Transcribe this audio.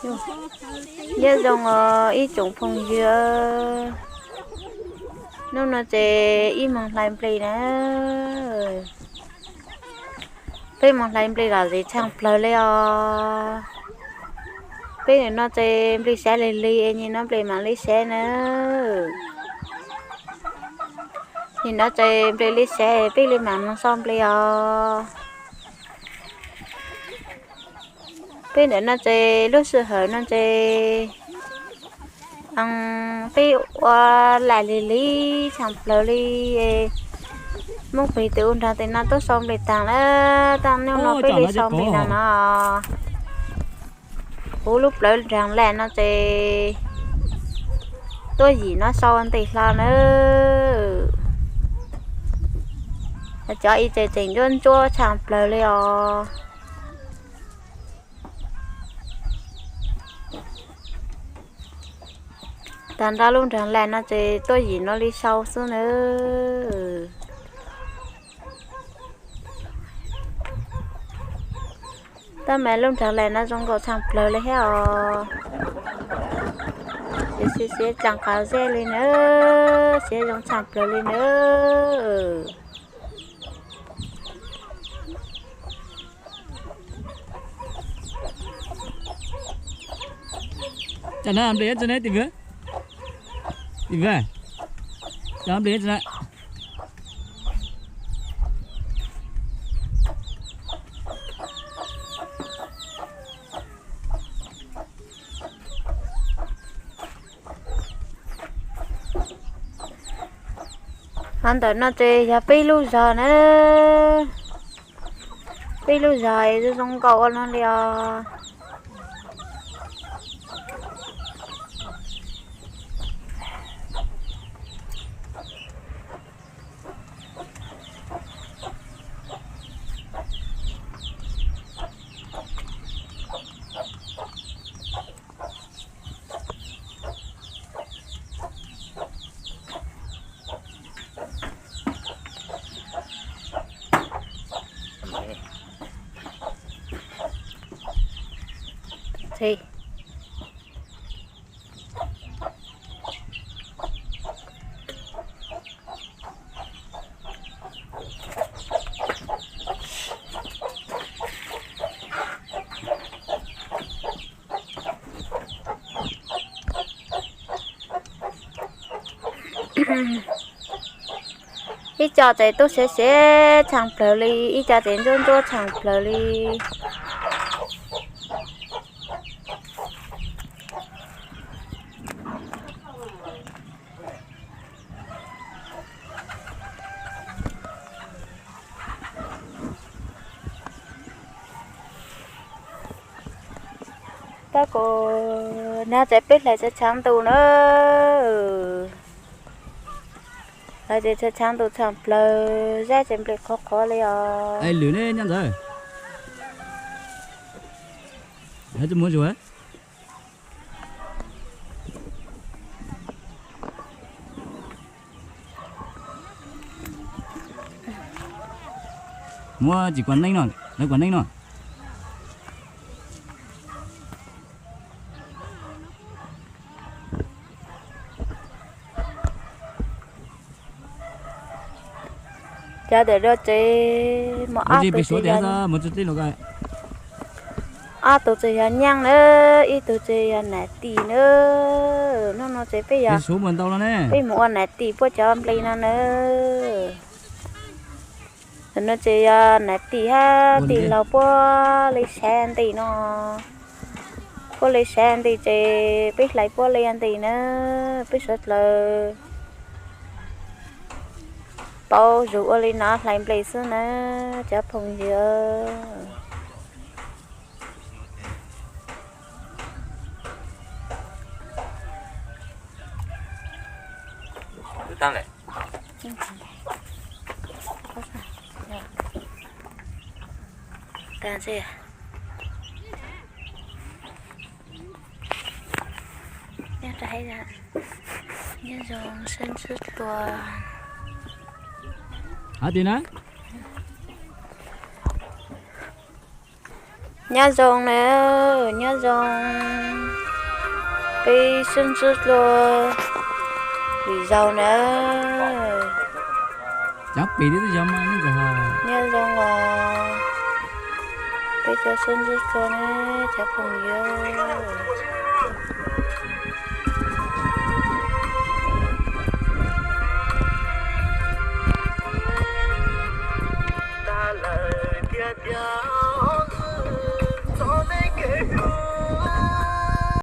Nyob zoo os ib tsoom phooj ywg, hnub no ces ib moog hlais nplej na. Peb moog hlais nplej lom zem tshaaj plawg le os. Peb nim no ces nplej sav lig lig es nim no nplej maam le sav na. Nim no ces nplej le sav peb le maam moog sau nplej os. Peb ntawm no ces lub sij hawm no ces peb ua lam lig lig tshaaj plawg li. Muab peg tes ua nraag tes no tuaj sau nplej taag na. Taag nub no peb le sau nplej nraag no. Huv lub plawv nraag lawm no ces tuaj yim no sau nplej hlo na. Cov ib tseem ntsuab ntsuab tshaaj plawg li os. Taag nrho lub nraag lawm no ces tuaj yim no le sau xwb na. Tab mas lub nraag lawm no zoo nkaus tshaaj plawg li thiab os. Siav siav tsaam qas zeb li na, siav zoo tshaaj plawg li na. Hov ntawm no ces yog peb lub zog na. Peb lub zog zoo zoo nkaus ua luaj li os. Ib co ces tub siav siav tshaaj plawg li, ib co ces ntsuab ntsuab tshaaj plawg li. Tab kuv nag tsev peb hlais tsev tshav ntuj na. Hlais tsev tshav ntuj tshav plawg, zab tsev nplej qhuav qhuav li os. Lwm ne nyob ntawd. Muab tsis kua neeb no, lawv kua neeb no. Cov ntawm no ces muaj ob tug, ob tug tseem yog nyaab na, ib tug tseem yog nam tim na. Hnub no ces peb yog, peb mus ua nam tim puab cov nplej no na. Ntawm no ces yog nam tim hab tim laug puab le saib nplej no. Puab le saib nplej ces peb hlais puab le nplej na. Peb suav dlawg paub zug ua li no hlais nplej xwb na cov phooj ywg. Nyob zoo sab ntsuj dlua. Nyob zoo na, nyob zoo. Peb sib ntsib dua lwm zaus na. Cov pem twb yog mas nej nkawd ho nyob zoo os. Peb cov sib ntsib dua ne, cov phooj ywg.